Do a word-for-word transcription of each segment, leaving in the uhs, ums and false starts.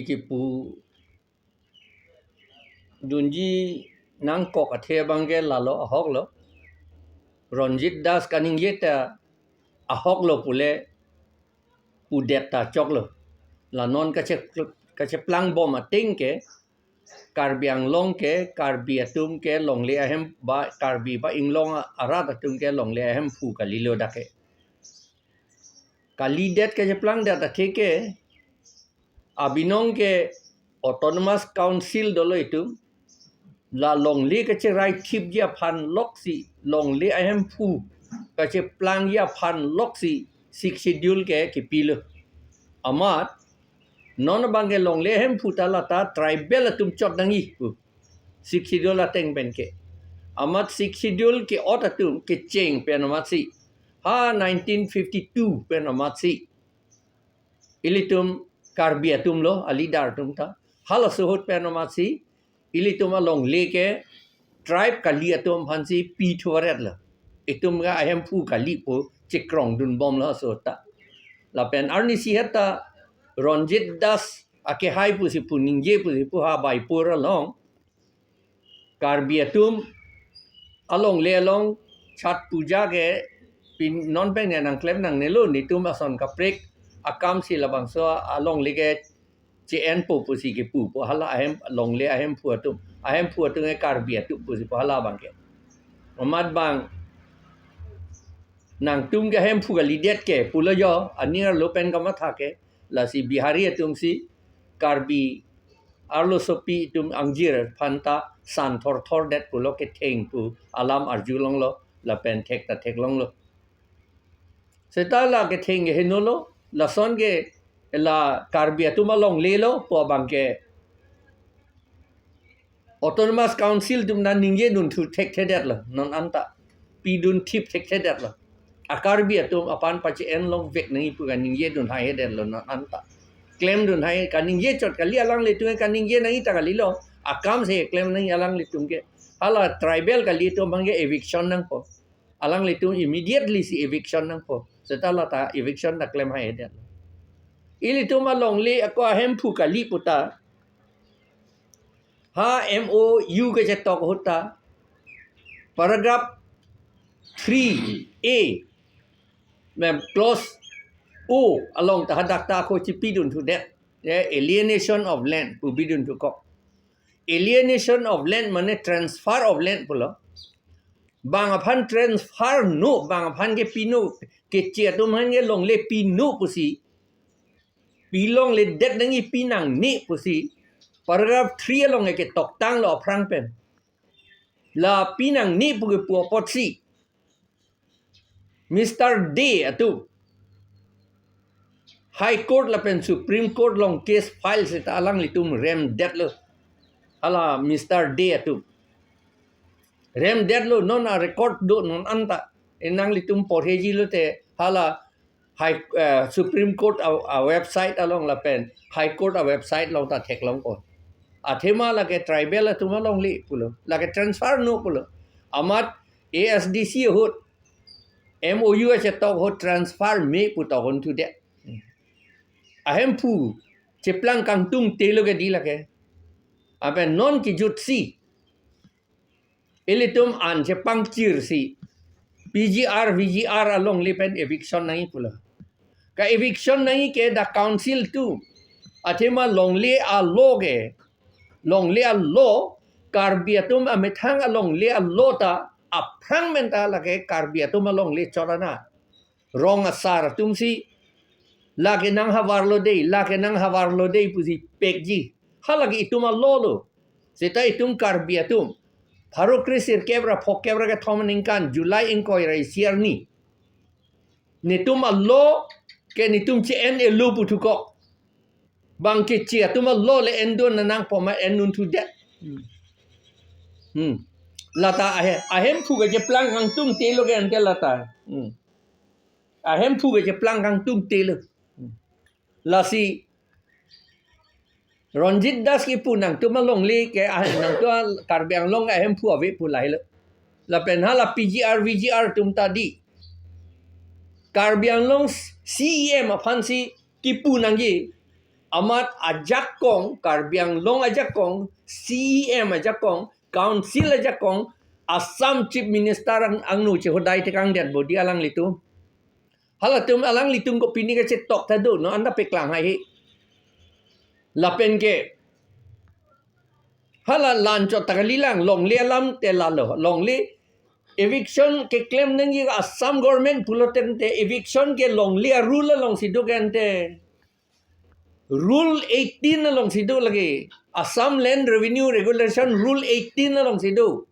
kipu dunji nangkok athe abangke lalo ahoklo. Ranjit Das kaningje ta ahoklo pule pudet ta choklo. La non kache-, kacheplang bom ateng ke Karbi Anglong ke, Karbi atum ke longle ahem ba, Karbi ba inglong arat atum ke longle ahemphu kalilo dak ke. Kalidet kacheplang det athe ke abinong ke Autonomous Council dolo itum. La longle kacherai thipji aphan loksi, longle ahemphu kacheplangji aphan loksi Sixth Schedule ke kipilo. Amat non abangke longle ahemphu ta lata tribal atum chot nangji pu Sixth Schedule ateng pen ke. Amat Sixth Schedule ke-ot atum kecheng pen amatsi, ha nineteen fifty-two pen amatsi ilitum Karbi atum lo, a-leader atum ta, halaso ahut pen amatsi ilitum alongle ke tribe kali atum aphansi pi thuvaretlo. Itum ke ahemphu kali pu chekrongdun bomlo halaso ahut ta. Lapen arnisi het ta Ranjit Das akehai pusi pu, ningje pusi pu, ha Baipur along Karbi atum alongle along Chhath Puja ke pin non pen ne nangklem nangnelo, netum ason kaprek akamsi labangso alongle ke che-enpo pusi kipu pu hala ahem, longle ahemphu atum, ahemphu atum ke Karbi atum pusi pu hala abangke. Amat bang nangtum ke ahemphu kalidet ke pulo jo, aning arlo pen kamatha ke, lasi Bihari atumsi Karbi arlosopi atum angjir aphanta san thorthor det pulo, ketheng pu alam arjulonglo, lapen thek ta theklonglo. Seta la ketheng ke henolo, lason ke la Karbi atum alongle lo pu abangke Autonomous Council atum nangningjedun thu thekthedetlo non anta. Pidun thip thekthedetlo. A-Karbi atum aphan pache-en longvek nangji pu kaningjedun haihedetlo non anta. Klemdun hai kaningje chot kali, alanglitum kaningje nangji ta kalilo. Akamsi klem nangji alanglitum ke. Hala tribal kali atum abangke eviction nangpo. Alanglitum immediately si eviction nangpo. Seta lata eviction ta klem haihedet. Ilitum alongle ako ahemphu kali pu ta, ha M O U kachetok ahut ta, paragraph three A, mem clause O along ta hadak ta ako chipidun thudet. Ya, alienation of land pu bidun thukok. Alienation of land mane transfer of land pulo. Bang aphan transfer no, bang aphan ke pino, keche atum aphan ke longle pino pusi, pilongledet nangji, pinangne pusi paragraph three along ke toktanglo aphrang pen. La pinangne pu kepu apotsi Mister Dey atum High Court lapen Supreme Court along case file seta alanglitum remdetlo. Hala Mister Dey atum remdetlo, non a-record do non anta. Nanglitum porhejilo te hala High, eh, Supreme Court a, a-website along lapen High Court a-website along ta theklongpo. Athema lake tribal atum alongle pulo, lake transfer no pulo. Amat A S D C ahut M O U achetok ahut transfer me pu tokon thudet. Ahemphu cheplang kangtungtelo ke di lake. Apen non kijutsi ilitum an chepangchirsi P G R, V G R alongle pen eviction nangji pulo. Ka-eviction nangji ke the council atum. Athema longle a-law ke, longle a-law, Karbi atum amethang alongle a-law ta aphrang pen ta lake Karbi atum alongle chot ana. Rong asar atumsi lake nanghavarlo dei, lake nanghavarlo dei pusi pekji. Halake itum a-law lo. Seta itum Karbi atum pharo kre sirkep ra phokep ra kethom aningkan July ingkoi ra isi arni, netum a-law ke netum che-en-elo puthukok. Bang keche atum a-law le endun nangpo ma, endun thudet. Hmm. Hmm. Lata ahe, ahemphu kacheplang kangtungtelo ke ante lata. Hmm. Ahemphu kacheplang kangtungtelo. Hmm. Lasi Ranjit Das kipu nangtum alongle ke, ah, nangtum a-, Karbi Anglong ahemphu ave pu lahelo. Lapen hala P G R, V G R atum ta di, Karbi Anglong C E M aphansi kipu nangji. Amat ajakong, Karbi Anglong ajakong, C E M ajakong, Council ajakong, Assam Chief Minister ang, angno chehodai tekang det bodi alanglitum. Halatum alanglitum kopine kachetok ta do, non anta paklang hai he. Lapen ke hala la-anchot ta kalilang, longle alam te lalo, longle eviction keklem nangji Assam government pulo tangte eviction ke longle a-rule alongsi do ke ante. Rule eighteen alongsi do lake. Assam Land Revenue Regulation Rule eighteen alongsi do.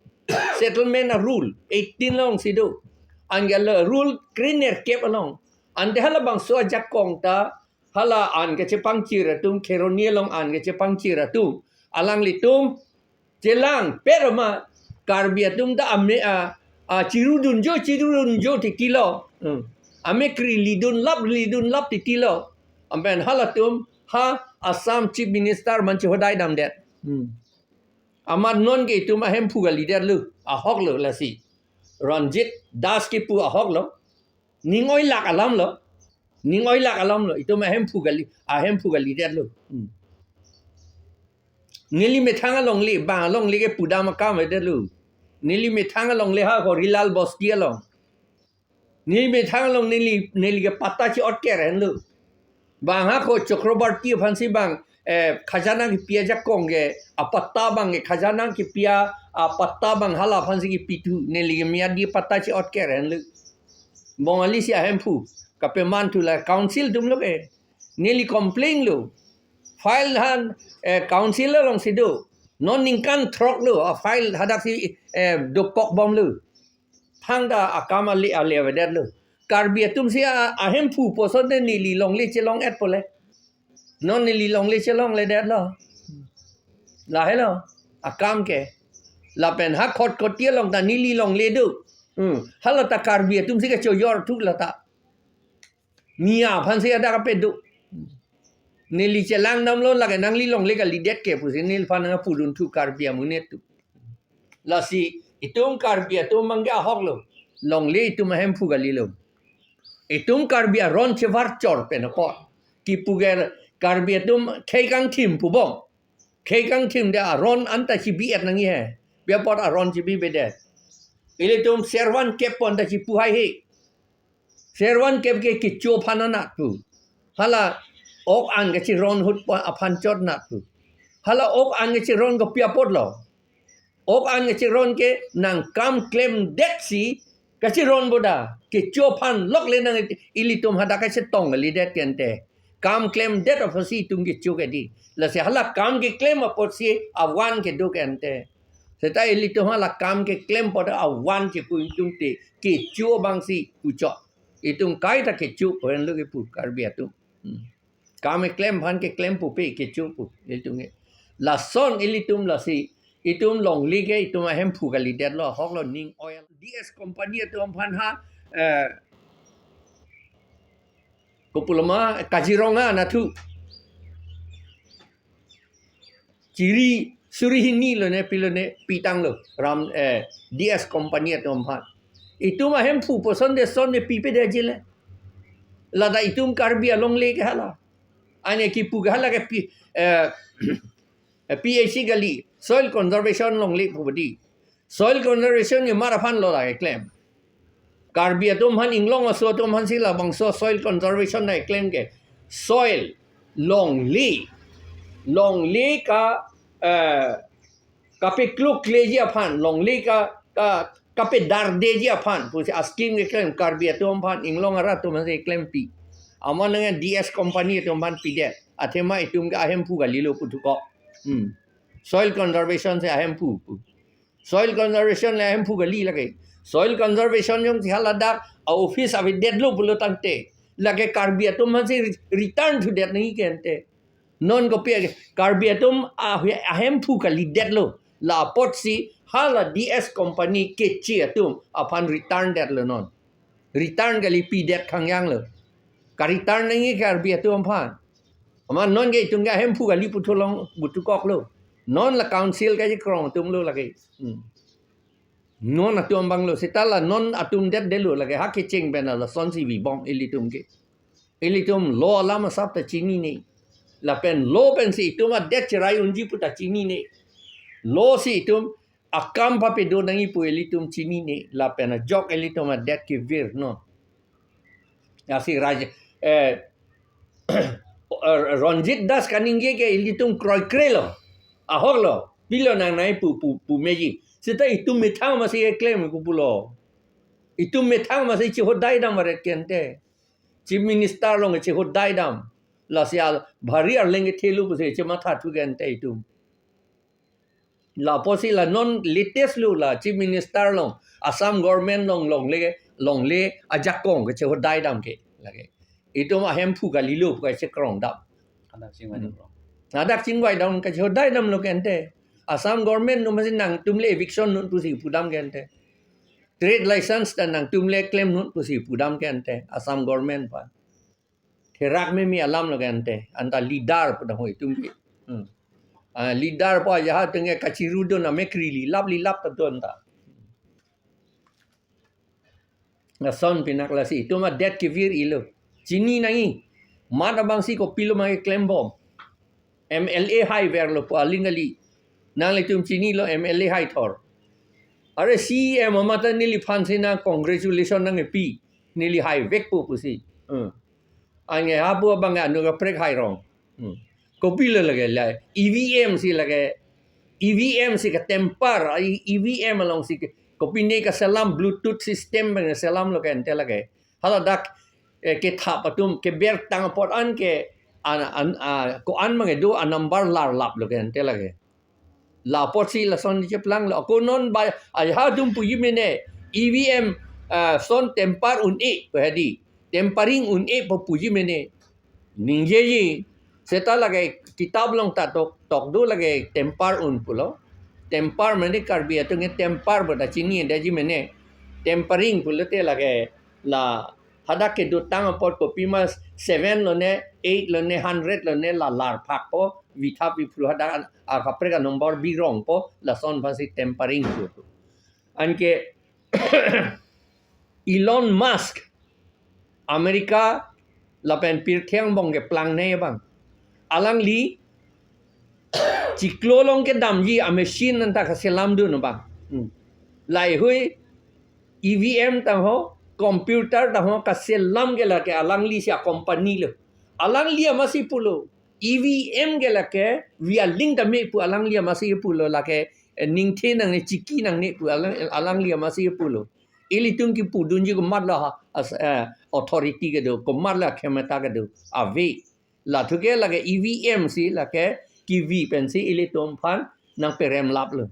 Settlement a-rule eighteen alongsi do. Anke la rule krenerkep along. Ante halabangso ajakong ta, hala an kachepangchir atum, Kheroni along an kachepangchir atum, alanglitum chelang pet ma, Karbi atum ta ame a, a chirudunjo, chirudunjo titilo. Hmm. Amekkri lidunlap, lidunlap titilo. Amen halatum ha Assam Chief Minister man chehodai damdet. Hmm. Amat non ke itum ahemphu kalidetlo, ahoklo lasi. Ranjit Das kipu ahoklo. Ning oilak alamlo. Ning oilak alamlo. Itum ahemphu kali, ahemphu kalidetlo. Hmm. Neli methang alongle, bang alongle ke pudam akam avedetlo. Neli methang alongle ha Horilal Bosti along. Neli methang along neli, neli ke patta chi-ot keren lo. Bang ha ko Chakrabarti aphansi bang, eh, khajana kepi ajakong ke, apatta bang ke khajana kepi a, apatta bang hala aphansi kepi thu, neli ke miyadi patta chi-ot keren lo. Bongali si ahemphu, kapeman thu la council atumlo ke. Neli complain lo. File han, eh, council alongsi do. Non ningkan throk lo, a file hadaksi, eh, dopok bomlo. Thangta akam ale ale avedetlo. Karbi atumsi a, ahemphu puson te neli longle chelong-et pole. Non neli longle chelongledetlo. Lahelo akam ke. Lapen ha Khatkhati along ta neli longle do. Hmm. Hala ta Karbi atumsi kachojor thu lata. Nia aphansi hadak kapedo. Neli chelang damlo lake nangli longle kalidet ke pusi neliphan nangpudun thu Karbi amonit atum. Lasi itum Karbi atum abang ke ahoklo. Longle itum ahemphu kalilo. Itum Karbi aron chevarchor pen apot. Kipu ke Karbi atum khei kangthim pu bom. Khei kangthim de aron anta chibi-et nangji he. Pi apot aron chibibedet. Ilitum servan kep pon ta chipu hai he. Servan kep ke kecho aphan anat pu. Hala ok an kachiron ahut pa aphan chot nat pu. Hala ok an kachiron kopi apotlo. Ok an kachiron ke nang kam klemdet si kachiron boda. Kecho aphan lokle nang ilitum hadak kachetong kalidet ke ante. Kam klemdet apotsi itum kecho ke di. Lasi hala kam keklem apotsi avan kedo ke ante. Seta ilitum hala kam keklem apot avan chipu itum te kecho abangsi puchot. Itum kaita kecho pu henlo kipu Karbi atum. Hmm. Kam keklem aphan keklem pupe kecho pu itum ke. Lason ilitum lasi itum longle ke itum ahemphu kalidetlo, ahoklo, ning oil. D S company atum aphan ha, eh, kopuloma Kaziranga nathu. Chiri suri hini lo ne pilo ne pitanglo ram, eh, D S company atum aphan. Itum ahemphu puson te son ne pipedetji le. Lata itum Karbi alongle ke hala. Ane kipu ke hala ke pi, eh, eh, P H C kali, soil conservation longle pu bodi. Soil conservation ke mar aphanlo la keklem. Karbi atum aphan, Inglong aso atum aphansi labangso soil conservation na keklem ke. Soil, longle, longle ka, eh, kapeklukleji aphan, longle ka, ka, kapedardeji aphan pusi a-scheme keklem Karbi atum aphan, Inglong arat atum aphansi klempi. Amat nang D S company atum aphan pidet. Athema itum ke ahemphu kalilo puthukok. Hmm. Soil conservation si ahemphu. Soil conservation le ahemphu kali lake. Soil conservation jongsi haladak a-office avedetlo pulo tangte, lake Karbi atum aphansi re-, return thudet nangji ke ante. Non kopi ake, Karbi atum a-, ahemphu kalidetlo. La apotsi hala D S company keche atum aphan return detlo non. Return kali pidet khangjanglo. Ka-return nangji Karbi atum aphan. Amat non ke itum ke ahemphu kali puthulong puthukoklo. Non la council kachikrong atumlo lake. Hmm. Non atum abanglo, seta la non atum detdetlo lake, ha kecheng pen lasonsi bibom ilitum ke. Ilitum law alam asap ta chinine. Lapen lo pensi itum adet cherai unji pu ta chinine. Lo si itum akam papedo nangji pu ilitum chinine. Lapen ajok ilitum adet kevir non. Lasi Raj, eh, Ranjit Das kaningje ke ilitum kroikre lo. Ahok lo. Pilo nangnai pu, pu, pu meji. Seta itum methang masi keklem ko pulo. Itum methang masi chehodai dam varet ke ante. Chief Minister along chehodai dam. Lasi al bhari arleng kethelo pusi chematha thu ke ante itum. La apotsi la non latest lo la Chief Minister along, Assam government along longle, longle ajakong kechehodai dam ke lake. Itum ahemphu kalilo pu kachekrong dam. Hadak chingvai dam Hmm. rong. Hadak chingvai dam kechehodai damlo ke ante. Assam government atum masi nangtum le eviction non pusi pudam ke ante. Trade license ta nangtum le klem non pusi pudam ke ante. Assam government aphan. Therak meme alam lo ke ante. Anta leader pu dang ho itum ke. Hmm. Ah, leader pu ajahak atum ke kachirudun amek ri lilap lilap ta do anta. Lason pinak lasi itum adet kevir ilo. Chini nangji. Mat abang si kopilo ma keklembom. M L A haiverlo pu aling kali. Nanglitum chinilo M L A haithor. Are C E M amat ta neliphan si nang congratulation nangkepi. Neli haivekpo pusi. Hmm. Anke hapu abang anu kaprek hairong. Hmm. Kopilo lake la E V M si lake. E V M si ketamper, E V M along si ke, kopine kaselam Bluetooth system abang selamlo ke ante lake. Haladak, eh, kethap atum kebertang apot anke an, an, ah, ko-an abang kedo anumber larlaplo ke ante lake. La apotsi lason cheplang lo. Ako non ba, ajahak atum puji mene. E V M, ah, son tamper un-e pu hedi. Tampering un-e pu puji mene. Ningjeji. Seta lake kitab along ta tok, tok do lake tamper un pulo. Tamper mene Karbi atum ke tamper pu ta chinidetji mene. Tampering pulote lake la hadak kedotang apot kopima seven lone, eight lone, hundred lone la larphakpo, vithap viphru hadak an, akaprek anumber birongpo, lason aphansi tampering pu. Anke Elon Musk, America lapen pirthe angbong keplangnei abang. Alangli chiklo along kedamji amachine anta kaselamdun abang. Hmm. Laheihui E V M tang ho, computer tang ho, kaselam ke lake alangli si acompany lo. Alangli amatsi pulo. E V M ke lake, vi aling tame pu alangli amatsi pulo lake, eh, ningthe nangne chiki nangne pu alang, alangli amatsi pulo. Ilitum kipudunji komatlo ha, as, eh, authority kedo, komatlo khemata kedo. Ave. Lathu ke lake E V M si lake kivi pensi ilitum aphan nangperemlaplo.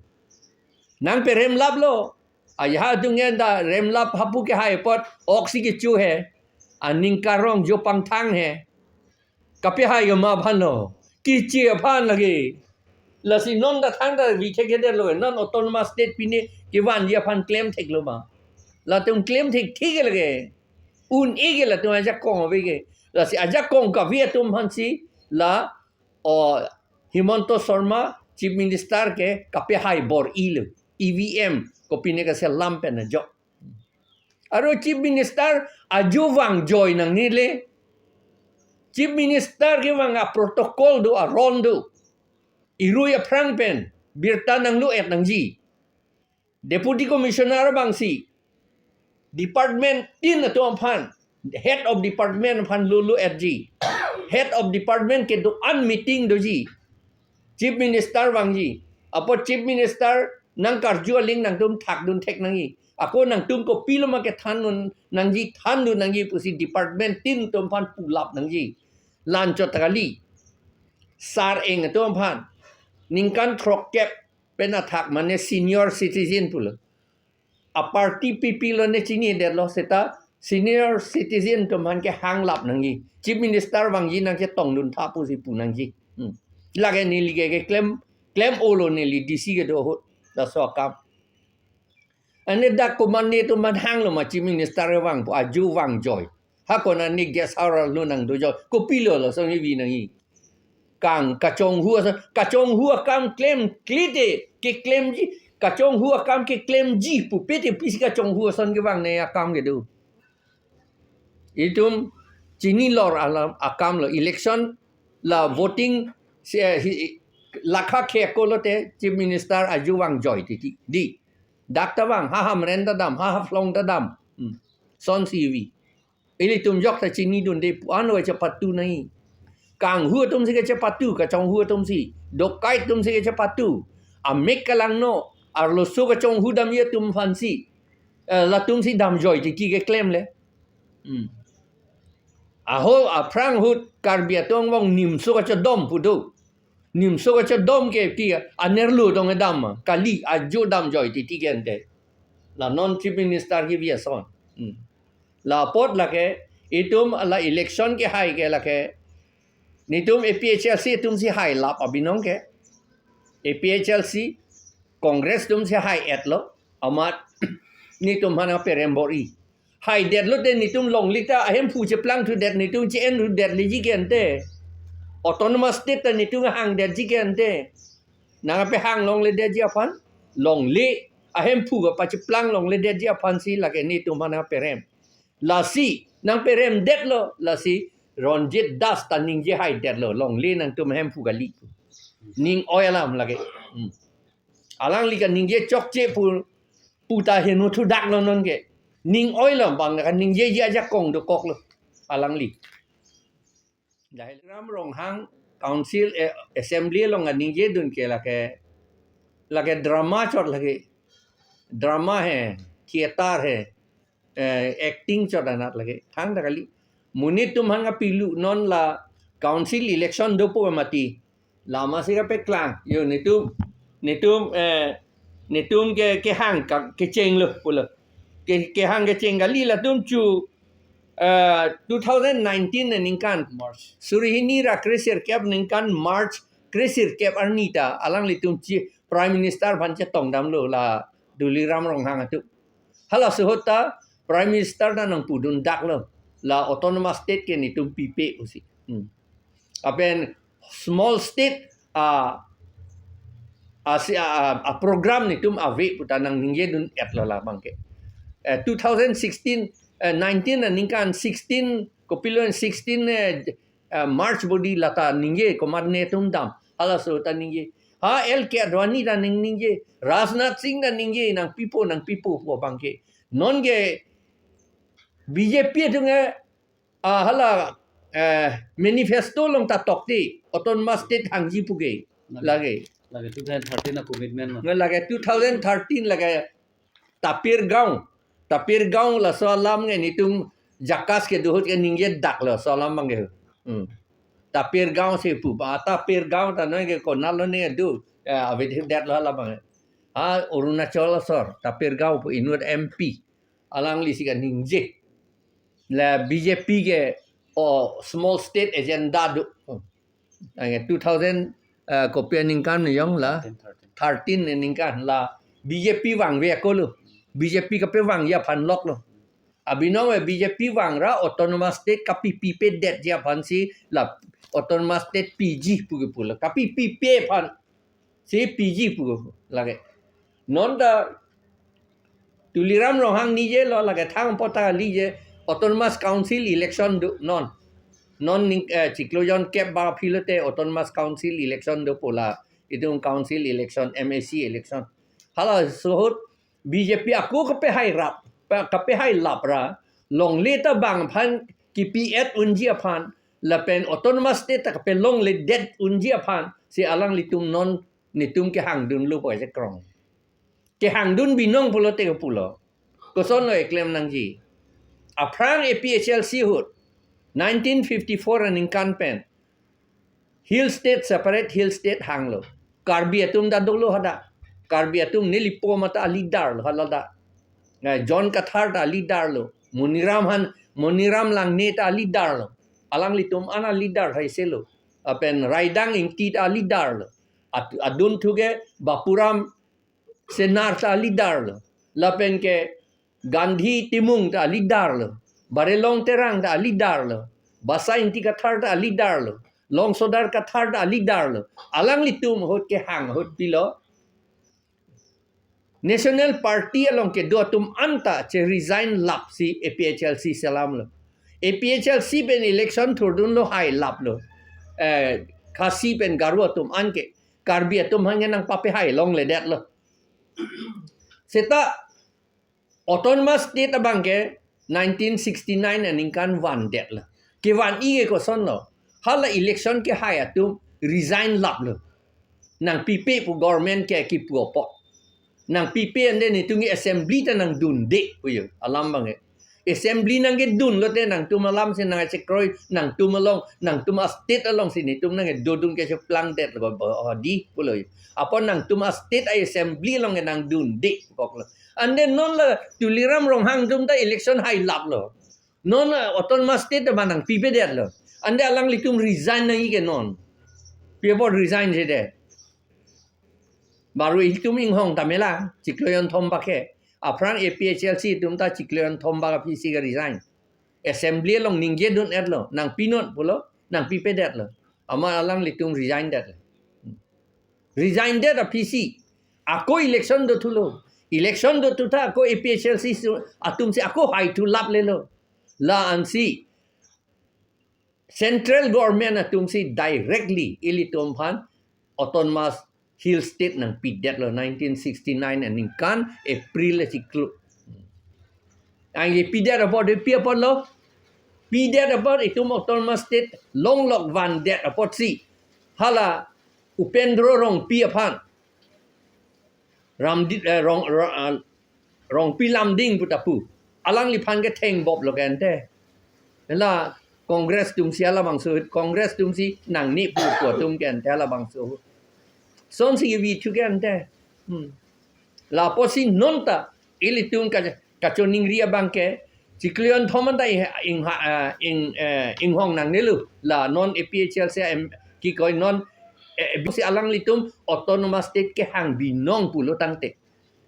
Nangperemlaplo. Ajahak atum ke anta remlap hapu kehai apot oksi kecho he. Aning karong jo pangthang he. Kapehai kema aphanlo. Kiche aphan lake. Lasi non ta thangta vi thekthedetlo. Non autonomous state pine kevanji aphan klem theklo ma. Latum klem thekthe ke lake. Un-e ke latum ajakong ave ke. Lasi ajakong kave atum aphansi la, o, Himanta Sarma Chief Minister ke kapehai bor-ilo. E V M kopine kaselam pen ajok. Aro Chief Minister ajo vangjoi nangnele. Chief Minister kevang aprotocol do, aron do. Irui aphrang pen birta nanglo-et nangji. Deputy Commissioner abangsi department tin atum aphan, head of department aphan lolo-etji. Head of department kedo-an meeting doji. Chief Minister vangji. Apot Chief Minister nangkarju aling nangtum thakdun thek nangji. Ako nangtum kopilo ma kethandun nangji, thandun nangji pusi department tin atum aphan pulap nangji. La-anchot ta kali. Sar-eng atum aphan ningkan throkkep pen athak mane senior citizen pulo. Aparty pipilo ne chinidetlo seta senior citizen atum aphan kehanglap nangji. Chief Minister vangji nangchetongdun tha pusi pu nangji. Hmm. Lake neli ke keklem, klem-olo neli D C kedo ahut. Laso akam. Ane dak komatne atum aphan hanglo ma Chief Minister vangpo ajo vangjoi. Hako nani guest house lo nangdojoi. Kopilo lason kevi nangji. Kang kachonghu ason, kachonghu akam klemkle te, keklemji, kachonghu akam keklemji pupe te pisi kachonghu ason kevangnei akam kedo. Itum chinilor alam akamlo election La voting si, eh, hi, lakha khe ako lote Chief Minister aju vang Joy Titi. Dei. Dak ta vang, ha Hamren ta dam, ha Haflong ta dam. Hmm. Sonsi vi. Ilitum jok ta chinidunde pu-an oi chepatu nai. Kanghu atum si kachepatu, kachonghu atum si. Dokai atum si kachepatu. Amek kalangno, arloso kachonghu damji atum aphansi. Eh, latum si dam Joy Titi keklem le. Hmm. Aho aphrang ahut Karbi atum angbong nimso kachedom pu do. Nimso kachedom ke ti anerlo tong dam ma. Kali ajo dam Joy Titi ke ante. La non Chief Minister kevi ason. Hmm. La apot lake itum la election kehai ke lake. Netum A P H L C atum si hailap abinong ke. A P H L C Congress atum si hai-etlo. Amat netum aphan perem bor-i. Haidet lote netum longle ta ahemphu cheplangthudet, netum che-enthudet leji ke ante. Autonomous State ta netum hangdetji ke ante. Nangpehang longledetji aphan, longle ahemphu kapacheplang longledetji aphansi lake netum aphan perem. Lasi nangperemdetlo, lasi Ranjit Das ta ningje haidetlo, longle nangtum ahemphu kali. Ning oi alam lake. Hmm. Alangli kaningje chokche pu, pu ta heno thudaklo non ke. Ning oilo, bang kaningjeji ajakong dokoklo. Alangli. Dahil Ram Ronghang Council, eh, Assembly along kaningjedun ke lake, lake drama chot lake. Drama he, theater he, eh, acting chot anat lake. Thangta kali. Monit atum aphan kapilu non la council election dopo mati. Lama si kapeklang. Yo netum, netum, eh, netum ke, kehang ka, kechenglo pulo. Ke, kehang kecheng kali latum chu, eh, two thousand nineteen aningkan. March. Suri hini ra kre sirkep aningkan March kre sirkep arni ta alanglitum chi Prime Minister aphan chetong damlo la Tuliram Ronghang atum. Halaso ahut ta Prime Minister ta nangpudundaklo. La Autonomous State ke netum pipe pusi. Hmm. Lapen small state a, a, si, a, a, a program netum ave pu ta nangningjedun-etlo labang ke. Eh, two thousand sixteen, eh, nineteen aningkan sixteen, kopilo sixteen, eh, eh, March bodi lata ningje, komat netum dam. Halaso ta ningje. Ha L K Advani ta ning ningje. Rajnath Singh ta ningje, nangpipo, nangpipo pu abang ke. Non ke B J P atum ke, ah, hala, eh, manifesto along ta tokte, Autonomous State hangji pu ke. Lake. Lake. Lake two thousand thirteen a commitment ma. Nge lake two thousand thirteen lake Tapir Gaon. Tapir Gaon laso alam nge netum JACAS kedo ahut ke ningjedaklo laso alam abang ke. Hmm. Tapir Gaon si pu ba, Tapir Gaon ta noi ke konatlo ne do. Ya, avedetlo hala abang. Ha, Arunachal asor, Tapir Gaon pu inut M P. Alangli si kaningje. La B J P ke, o, small state agenda do. Ange two thousand, eh, kopi aningkan jong la? Thirteen, thirteen. Thirteen aningkan la B J P vangve ako lo. B J P kapevangji aphan loklo. Abinong B J P vangra Autonomous State kapipipedetji aphansi la Autonomous State piji pu ke pulo. Kapipipe aphan si piji pu lake. Non ta Tuliram Ronghang ningje lo lake thang apot ta ningje Autonomous Council election do non. Non ning, eh, chiklo jonkep ba aphi lote Autonomous Council election dopo la. Itum council election, M A C election. Halaso ahut B J P ako kapehairap, pa, kapehailap ra, longle ta bang aphan kipi-et unji aphan, lapen Autonomous State ta kapelongledet unji aphan, si alanglitum non netum kehangdunlo pu aje krong. Kehangdun binong pulote ke pulo. Kosonlo eklem nangji. Aphrang A P H L C ahut, nineteen fifty-four aningkan pen, Hill State, separate Hill State hanglo. Karbi atum ta dolo hadak. Karbi atum nelipo mata leader lo haladak. Nge John Kathar ta leader lo. Moniram han, Moniram Langne ta leader lo. Alanglitum an aleader haise lo. Lapen Raidang Ingti ta leader lo. At-, adun thuke Bapuram Senar ta leader lo. Lapen ke Gandhi Timung ta leader lo. Barelong Terang ta leader lo. Basa Ingti Kathar ta leader lo. Longsodar Kathar ta leader lo. Alanglitum ahut kehang ahut pilo. National Party along kedo atum anta che-resign lap si A P H L C selamlo. A P H L C pen election thurdunlo hailaplo. eh, Khasi pen Garo atum anke Karbi atum aphan ke nangpapehai longledetlo. Seta autonomous state abang ke nineteen sixty-nine aningkan vandetlo. Kevan-i ke kosonlo? Hala election kehai atum resign laplo. Nangpipe pu government ke kipu apot. Nangpipe ante netum ke assembly ta nangdunde pu jo alam abang ke. Assembly nangkedun lote nangtum alam si nangchekroi, nangtum along, nangtum a-state along si netum nangkedodun ke cheplangdetlo, oh, di pulo jo. Apot nangtum a-state a-assembly along ke nangdunde koklo. Ante non la Tuliram Ronghang atum ta election hai laplo. Non, eh, autonomous state ta nangpipedetlo. Ante alanglitum resign nangji ke non. Pi apot resign si det? Baru ilitum inghong tame la, chiklo jonthom bak ke. Aphrang A P H L C atum ta chiklo jonthom bak aphi si ke resign. Assembly along ningjedun-etlo, nangpinon pulo, nangpipedetlo. Amat alanglitum resign detlo. Resign det aphi si ako election dothulo. Election dothu ta ako A P H L C su-, atum si ako haithu laplelo. La ansi central government atum si directly ilitum aphan autonomous hill state nangpidetlo nineteen sixty-nine aningkan April achiklo. Anke pidet apot, pi apotlo? Pidet apot itum autonomous state longlok vandet apotsi hala Upendro Rongpi aphan, Ramdi-, eh, Rong, Rong, ah, Rongpi Lamding pu ta pu. Alangliphan ke thengboplo ke ante. La Congress atum si halabangso, Congress atum si nangne pu pu atum ke ante halabangso. Sonsi kevi thu ke ante. Hmm. La apotsi non ta ilitum ka, kachoningri abang ke chiklo jonthom anta ing, ing, ah, ing, eh, inghong nangnelo. La non A P H L C em, kikoi non, eh, si alanglitum autonomous state kehang binong pulo tangte.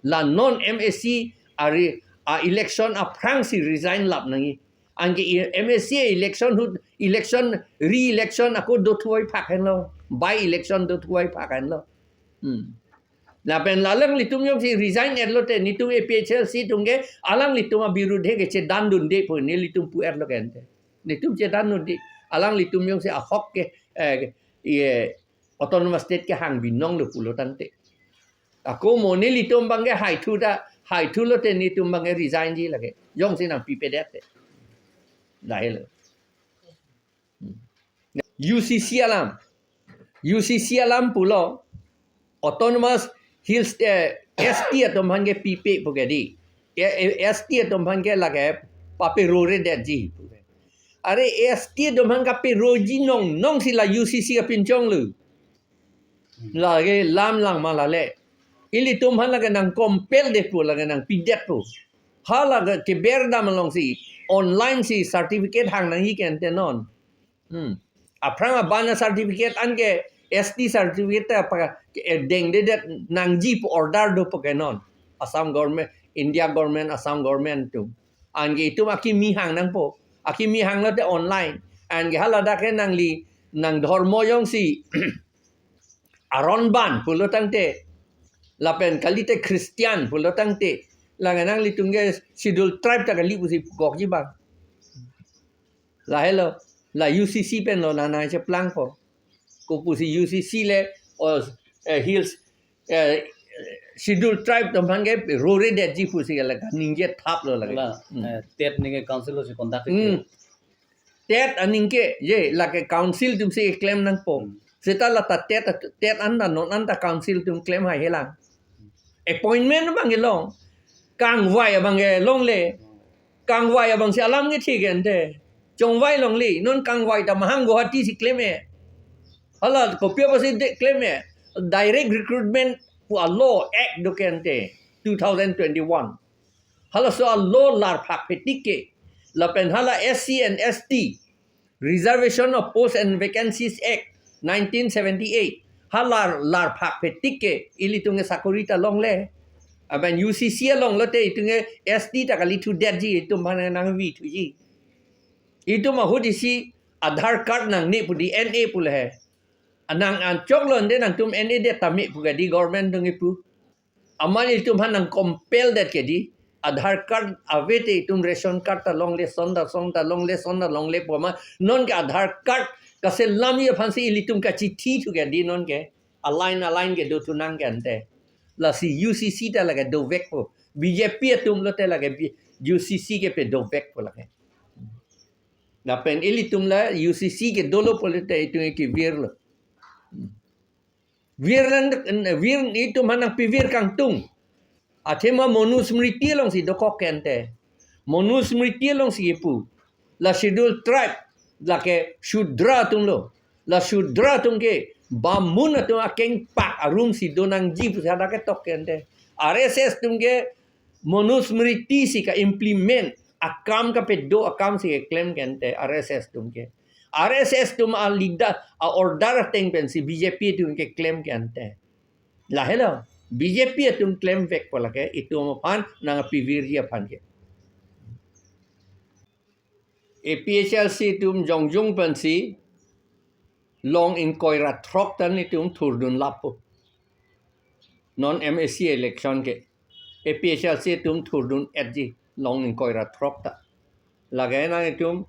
La non M A C ari, a-election aphrang si resign lap nangji. Anke i-, M A C election ahut, election, re-election ako dothuai phak henlo. By election dothuai phak henlo. Hmm. Lapen la alanglitum jongsi resign-etlo te, netum A P H L C atum ke alanglitum abirudhe ke chedandunde pu nelitum pu-etlo ke ante. Netum chedandunde. Alanglitum jongsi ahok ke, eh, ye, autonomous state kehang binonglo pulo tangte. Ako mo nelitum abang ke haithu ta, haithulo te netum abang ke resign ji lake. Jongsi nangpipedet te. Lahelo. U C C alam. U C C alam pulo autonomous hills, eh, S T atum aphan ke pipe pu ke di. Eh, eh, S T atum aphan ke lake paperoredetji pu ke. Are S T atum aphan kaperoji nongnong si la U C C kapinchonglo. Lake lam lang ma lale. Ilitum aphan lake nang compel det pu, lake nangpidet pu. Hala ke keberdam alongsi online si certificate hang nangji ke ante non. Hmm. Aphrang abana certificate anke S T certificate ta pa, eh, dengdedet nangji pu order do pu ke non. Assam government, India government, Assam government atum. Anke itum akimi hang nangpo. Akimi hanglo te online. Anke haladak ke nangli, nang dhormo jongsi Aron ban pulo tangte, lapen kalite Christian pulo tangte, lake nanglitum ke Scheduled Tribe ta kali pusi pukokji abang. Lahelo, la U C C pen lo nang nangcheplangpo. Kopusi U C C le, o, eh, hills, eh, Scheduled Tribe atum aphan ke roredetji pusi ke lake ningje thaplo lake. La, Hmm. eh, TET ningke council lo si conduct Hmm. ke. TET aningke, je, lake council atum si klem nangpo. Hmm. Seta la ta TET, TET anta, non anta council atum klem haihelang. Appointment abang ke long. Kangvai abang ke longle. Kangvai abang si alam kethe ke ante. Chongvai longle. Non kangvai ta mahang Guwahati si klem-e. Hala kopi apotsi de klem-e? Direct recruitment pu a-law act do ke ante. Two thousand twenty-one. Halaso a-law larphak phetik ke. Lapen hala S C and S T, Reservation of Post and Vacancies Act, nineteen seventy-eight. Hala larphak phetik ke, ilitum ke sakori ta longle. Lapen U C C along lote itum ke S T ta kali thudetji, itum aphan nangvi thuji. Itum ahut isi Aadhaar card nangne pu di, N A pu le he. Anang anchoklo ante nangtum N A det tame pu ke di government atum kipu. Amat itum aphan nang compel det ke di. Aadhaar card ave te itum ration card ta longle, son ta son ta longle, son ta longle pu amat. Non ke Aadhaar card Kaselamji aphansi ilitum kachithithu ke di non ke. A line a line ke dothu nang ke ante. Lasi U C C ta lake dovekpo. B J P atum lote lake B-, U C C ke pedovekpo lake. Lapen ilitum la U C C ke dolo pulote itum ke virlo. Vir lang, vir itum aphan nangpivir kangtung. Athema Manusmriti alongsi dokok ke ante. Manusmriti alongsi kipu. La Scheduled Tribe, lake Shudra atumlo. La Shudra atum ke Bamun atum akengpak arumsi donangji pusi hadak ketok ke ante. R S S atum ke Manusmriti si ka-implement akam kapedo akamsi keklem ke ante R S S atum ke. R S S atum a-leader a-order ateng pensi B J P atum keklem ke ante. Lahelo, B J P atum klemvekpo lake itum aphan nangpivirji aphan ke. A P H L C atum jongjung pensi long ingkoi ra throk ta nelitum thurdun lappo. Non M A C election ke A P H L C atum thurdun-etji long ingkoi ra throk ta. Lake nanglitum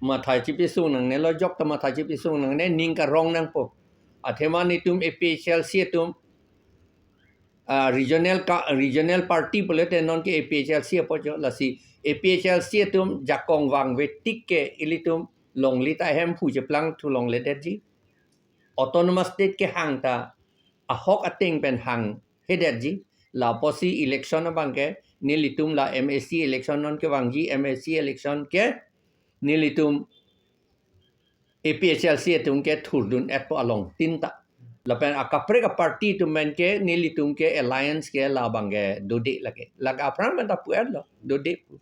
matha chipesung nangne, lo jok ta matha chipesung nangne, ning karong nangpo. Athema nelitum A P H L C atum, ah, regional ka, regional party pulote non ke A P H L C apotjo, lasi A P H L C atum jakong vangve tik ke ilitum longle ta hemphu cheplangthu longledetji. Autonomous State kehang ta ahok ateng pen hangvedetji. La apotsi election abang ke nelitum la M A C election non kevangji, M A C election ke nelitum A P H L C atum ke thurdun-etpo along tin ta. Lapen akaprek a-party atum pen ke nelitum ke alliance ke labang ke dode lake. Lake aphrang pen ta pu-etlo, dode pu.